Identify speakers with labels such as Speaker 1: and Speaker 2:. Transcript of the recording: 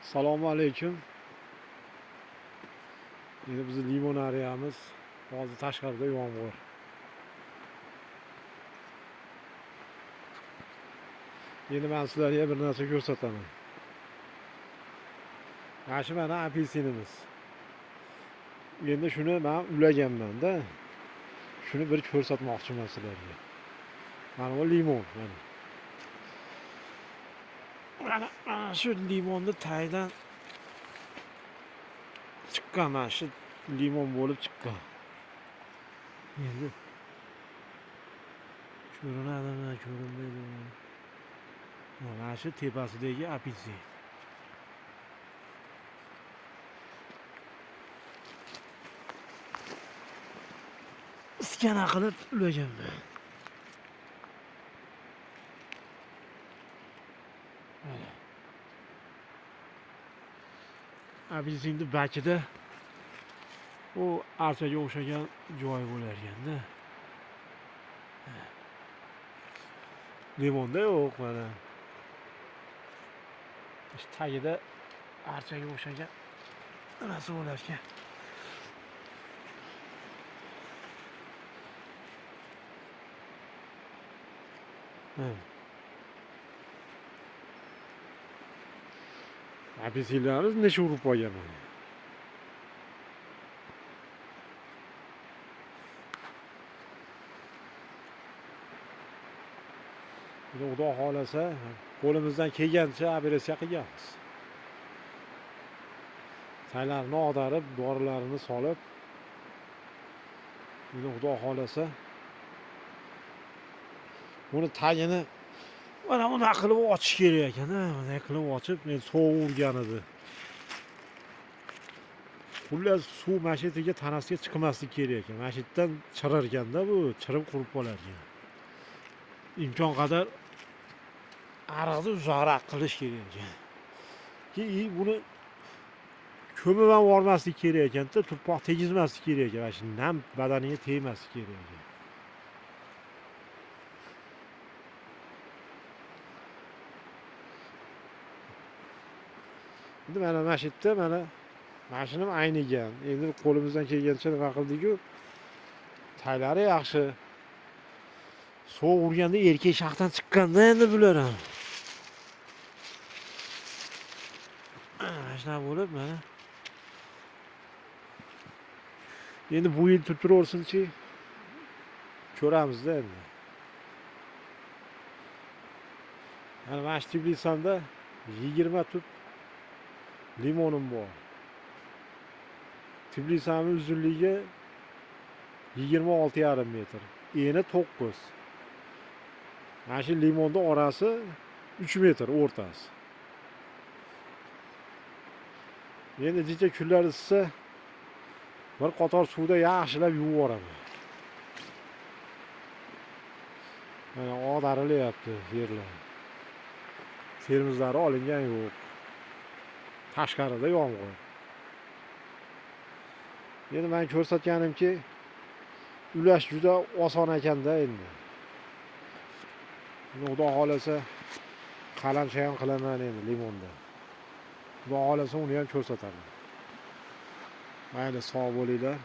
Speaker 1: Assalomu alaykum. Endi bizni limonariyamiz. Hozir tashqarida yomg'ir. Endi men sizlarga bir narsa ko'rsataman. Mana shu mana apelsinimiz. Endi shuni men ulaganman-da. Shuni bir ko'rsatmoqchiman sizlarga. Mana bu limon, mana. Mana shu limonni tagidan chiqqan, mana shu limon bo'lib chiqqan. Endi ko'rinadimi, ko'rinmaydimi? Mana shu tepasidagi apelsin. Iskana qilib ulaganman. Mana. Apelsinni bakida u archaga o'xshagan joy bo'lar ekanda. Limonda yo'q mana. Shu tagida archaga o'xshagan nimasi bo'lar ekan. Apelsinlarimiz necha urib qo'ygan mana. Xudo xohlasa qo'limizdan kelgancha operatsiya qilganmiz. Taylarini ag'darib, dorilarini solib, endi Xudo xohlasa buni tagini mana bunday qilib ochish kerak ekan, bunday qilib ochib, men sovuq urgan edi. Xullas suv mana shu yerga tanasiga chiqmaslik kerak ekan. Mana shu yerdan chirar ekanda bu, chirib qurib qolar ekan. Imkon qadar ariqni uzoqroq qilish kerak ekan. Keyin buni ko'mib ham yubormaslik kerak ekanda, tuproq tegizmaslik kerak ekan. Mana shu nam badaniga tegmaslik kerak ekan. Endi mana shu yerda mana shuni ham aynigan. Endi qo'limizdan kelgancha nima qildik-ku? Taylari yaxshi. Sovuq urganda erkak shaxdan chiqqanda endi bular ham. Mana shunaqa bo'lib mana. Endi bu yil turib turaversinchi, ko'ramizda endi. Mana shu teplitsamda 20 tup limonim bor. Teplitsamning uzunligi 26,5 metr, eni 9. Mana shu limonning orasi 3 metr o'rtasi. Endi jicha kunlar issisa bir qator suvda yaxshilab yuvib yuboraman. Mana ag'darilyapti yerlar. Termizlari olingan yo'q. Tashqarida yomg'ir. Endi men ko'rsatganimki, ulash juda oson ekanda endi. Xudo xohlasa qalamcha ham qilaman endi limonda. Xudo xohlasa uni ham ko'rsataman. Mayli, sog' bo'linglar.